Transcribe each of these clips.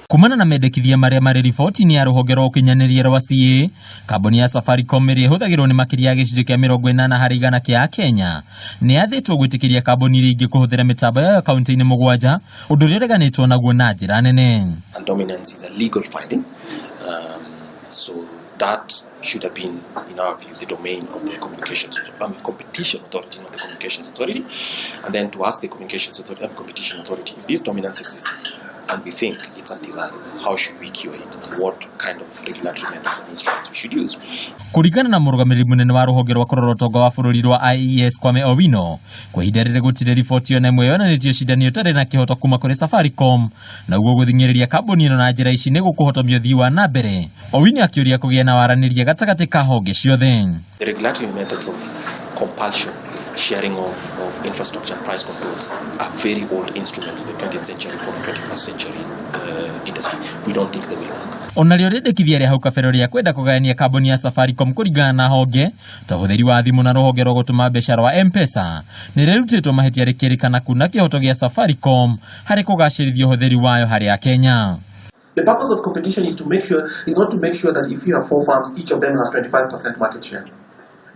Kumana na mendekithia marĩa marĩ riboti-inĩ ya rũhonge rwa ũkinyanĩria rwa CA, kambuni ya Safaricom ĩrĩa ĩhũthagĩrwo nĩ makĩria ya gĩcunjĩ kĩa 80% kĩa Akenya, nĩ yathĩtwo gwĩtĩkĩria kambuni iria ingĩ kũhũthĩra mĩtambo yayo kaunti-inĩ mũgwanja, ũndũ ũrĩa ũreganĩtwo naguo na njĩra nene. And dominance is a legal finding. So that should have been, in our view, the domain of the Communications, Competition Authority, not the Communications Authority. And then to ask the Communications Authority, Competition Authority, if this dominance exists and we think it's undesirable, how should we cure it and what kind of regulatory methods and instruments we should use? Kũringana na mũrũgamĩrĩri mũnene wa rũhonge rwa kũrora ũtonga wa bũrũri rwa IES Kwame Owino, kwa ihinda rĩrĩ gũtirĩ riboti ona ĩmwe yonanĩtie ũcindani ũtarĩ na kĩhoto kuma kũrĩ Safaricom, na ũguo gũthing'ĩrĩria kambuni ĩno na njĩra ici nĩ gũkũhotomia ũthii wa na mbere. Owino akĩũria kũgĩa na waranĩria gatagatĩ ka honge ciothe. The regulatory methods of compulsion, sharing of infrastructure and price controls are very old instruments of the 20th century for the 21st century industry. We don't think they will work. Ona rĩo rĩendekithia rĩa hau kabere rĩa kwenda kũgayania kambuni ya Safaricom kũringana na honge ta ũhũthĩri wa thimũ na rũhonge rwa gũtũma mbeca rwa M-Pesa nĩ rĩrutĩtwo mahĩtia rĩkĩrĩkana kuna kĩhoto gĩa Safaricom harĩ kũgacĩrithia ũhũthĩri wayo harĩ Akenya. The purpose of competition is not to make sure that if you have four firms, each of them has 25% market share.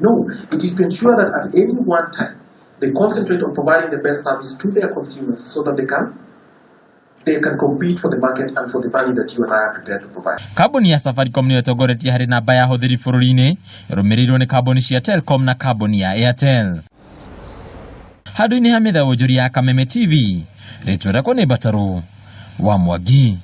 No, it is to ensure that at any one time, they concentrate on providing the best service to their consumers so that they can compete for the market and for the value that you and I are prepared to provide. Kambuni ya Safaricom nĩyo ĩtongoretie harĩ namba ya ahũthĩri bũrũri-inĩ, ĩrũmĩrĩirwo nĩ kambuni cia Telcom na kambuni ya Airtel. Handũ-inĩ ha mĩtha wonjoria ya Kameme TV, rĩtwa rĩakwa nĩ Mbatarũ wa Mwangi.